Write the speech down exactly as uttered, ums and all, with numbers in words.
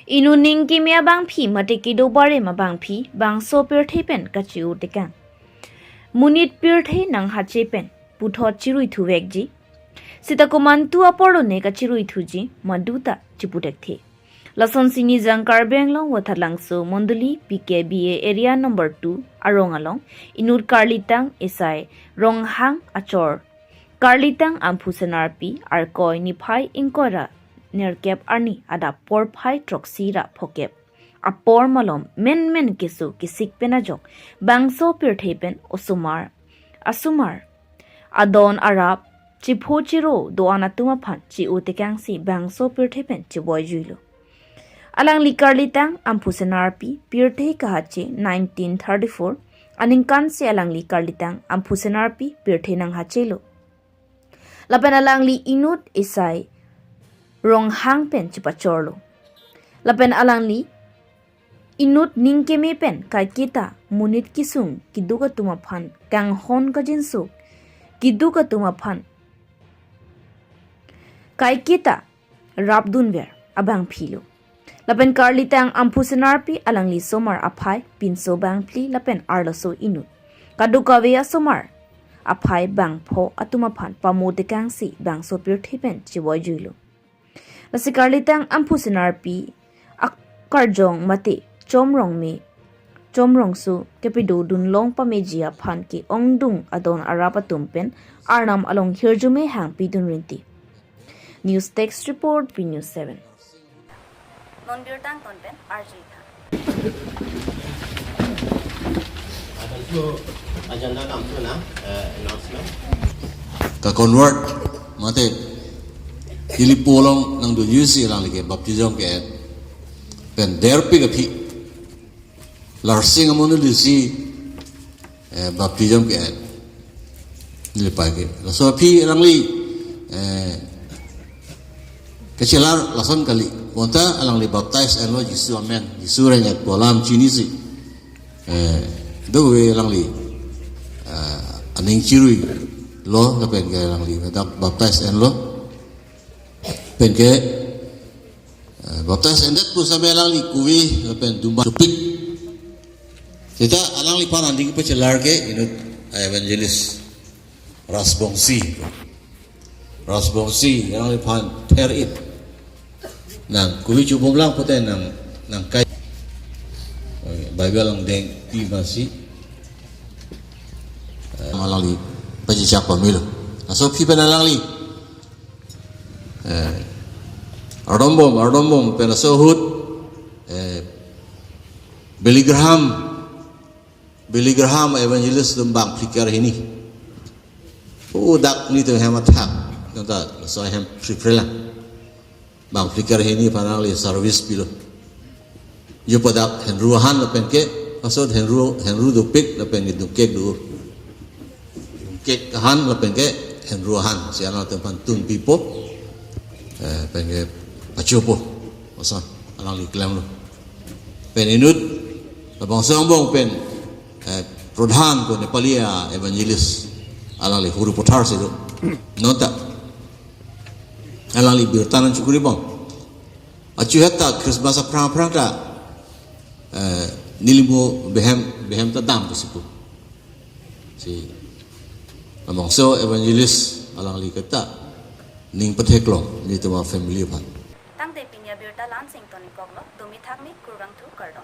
Inut ning keme abangphi mate kedo barim abangphi bangso pirthe pen kachi-o tekang. Monit pirthe nanghache pen puthot chirui thuvekji. Seta komantu apor lone kachirui thuji, maduta chiputhekthe. Lasonsi Nijang Karbi Anglong Vathalangso Mondoli P K B A area number two arong along inut karlitang esai Ronghang achor karlitang Amphu Senarpi Arkoi niphai ingkoi ra nerkep arni adap porphai throksi ra phokep apor malom menmen keso kesik pen ajok bangso pirthe pen osomar asomar adon arap chipho chiro do-an atum aphan chi-o tekangsi bangso pirthe pen chivoijuilo. Alangli karlitang Amphu Senarpi pirthe kahache nineteen thirty-four aningkansi alangli karlitang Amphu Senarpi pirthe nanghachelo. Lapen alangli inut esai Ronghang pen chipachorlo. Lapen alangli inut ning keme pen kaiketa monit kesung keduk atum aphan kanghon kajinsuk keduk atum aphan kaiketa rapdunver abangphilo. Lapen karlitang Amphu Senarpi alangli somar aphai pinso bangphli lapen arloso inut kadokave asomar aphai bangpho atum aphan pamo tekangsi bangso pirthe pen chivoijuilo. Lasi karlitang Amphu Senarpi akarjong mate chomrong me chomrongso kepedo dunlong pameji aphan ke-ongdung adon arap atum pen Arnam along hirjume hangpidun rinti. News Desk Report, V News seven. Non birta angton pen arjuitha. Agenda kamtu na, eh, announcement. Ka convert mate ili polong nangdunjusi alangli ke baptism ke pen derpi ke phi Larsing amonit si, eh, baptism ke nilipei ke. Laso aphi alangli, eh, kachelar lason kali. Bonta alangli baptize enlo Jisu amen. Jisu reng-et pu alam chinisi. Eh, dove alangli, eh, aning chiruilo lapen ke alangli dak baptize enlo. Pen ke, eh, baptize endet pu same alangli kove lapen duma chupik. Seta alangliphan aning pachelar ke inut evangelist Rajbongsi. Rajbongsi alangliphan ther-it. Nang kove chubomlang pute nang, nangkai. Bible along dengpi masi. Eh, alangli pachechak pamelo. Laso aphi pen alangli, eh, ardombom, ardombom pen laso ahut, eh, Billy Graham, Billy Graham evangelist atum bang phlikar hini. O dak nelitum hem athak, nonta laso ahem phriphri lang. Bang phlikar hini aphan alangli service pilo. Jupadak henru ahan lapen ke, laso henru, henru dopik lapen ke dungkek do. Dungkek ahan lapen ke henru ahan. Si alangtum aphan tunpipo. Eh, pen ke pachopo. Laso alangli klemlo. Pen inut labangso angbong pen, eh, prodhan ko Nepali a-evangelist alangli Harupathar si do. Nonta alangli birta nangchekuri bom. Achu heta Christmas aphrang aphrang ta, eh, neli mo behem, behem ta dam kesipu. Si labangso evangelist alangli keta ning patheklong nelitum a-family aphan. Tangte pini abirta la-ansi ingtonkoklo, domi thakmi, kurvangthu, kardom.